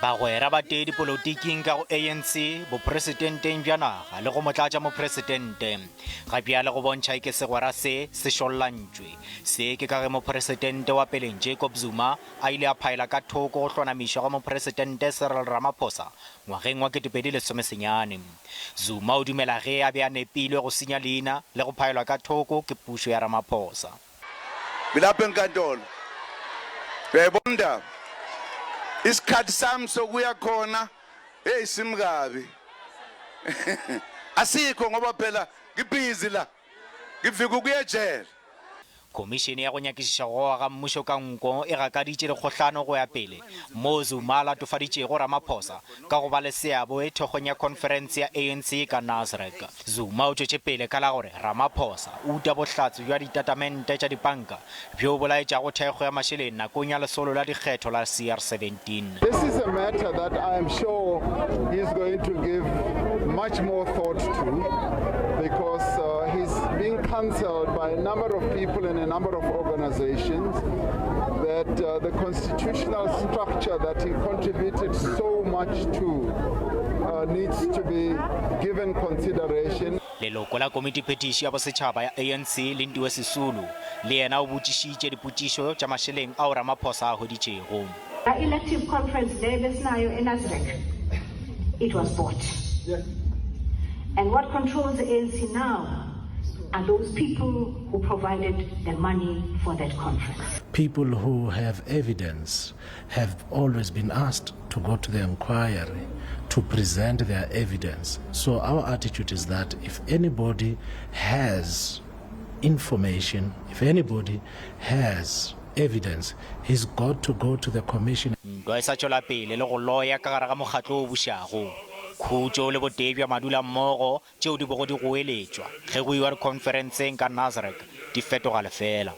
Bagwera ba tee dipolotiking ka go ANC, bopresidenteng bja naga le go motlatšamopresidente. Ga bjale go bontšha eke segwera se se šollantšwe. Se ke ka ge mopresidente wa peleng Jacob Zuma a ile a phaela ka thoko go hlonamišwa ga mopresidente Cyril Ramaphosa ngwageng wa 2019. Zuma o dumela ge a be a nepilwe go senya leina le go phaelwa ka thoko ke pušo ya Ramaphosa. Ngilapha enkantolo. Uyayibona indaba? Isikhathi sami sokuya khona hey simkabi. Asikho ngoba phela ngibhizi la. Ngivika ukuya ejele. Khomišene ya go nyakišiša go goga ga mmušo ka nko e gakaditše dikgohlano go ya pele moo Zuma a latofaditšego Ramaphosa ka go ba le seabo thekgong ya khonferense ya ANC ka Nasrec. Zuma o tšwetše pele ka la gore Ramaphosa o uta bohlatse bja ditatamente tša dipanka bjo bo laetšago thekgo ya mašeleng nakong ya lesolo la dikgetho la CR17. This is a matter that I am sure he's going to give much more thought to because uh, he's being counseled by a number of people and a number of organizations that uh, the constitutional structure that he contributed so much to uh, needs to be given consideration. Leloko la Komitiphethiši ya Bosetšhaba ya ANC, Lindiwe Sisulu, le yena o botšišitše dipotšišo tša mašeleng ao Ramaphosa a a hweditšego. Ka elective conference le besinayo eNasrec, it was bought. And what controls the ANC now are those people who provided the money for that conference. People who have evidence have always been asked to go to the inquiry to present their evidence. So our attitude is that if anybody has information, if anybody has evidence, he's got to go to the commission. Ntwa e sa tšwela pele le go loya ka gare ga mokgatlo o bušago. Khutšo le botee bja madulammogo tšeo di bego di goeletšwa ge go iwa dikhonferenseng ka Nasrec di fetoga lefeela.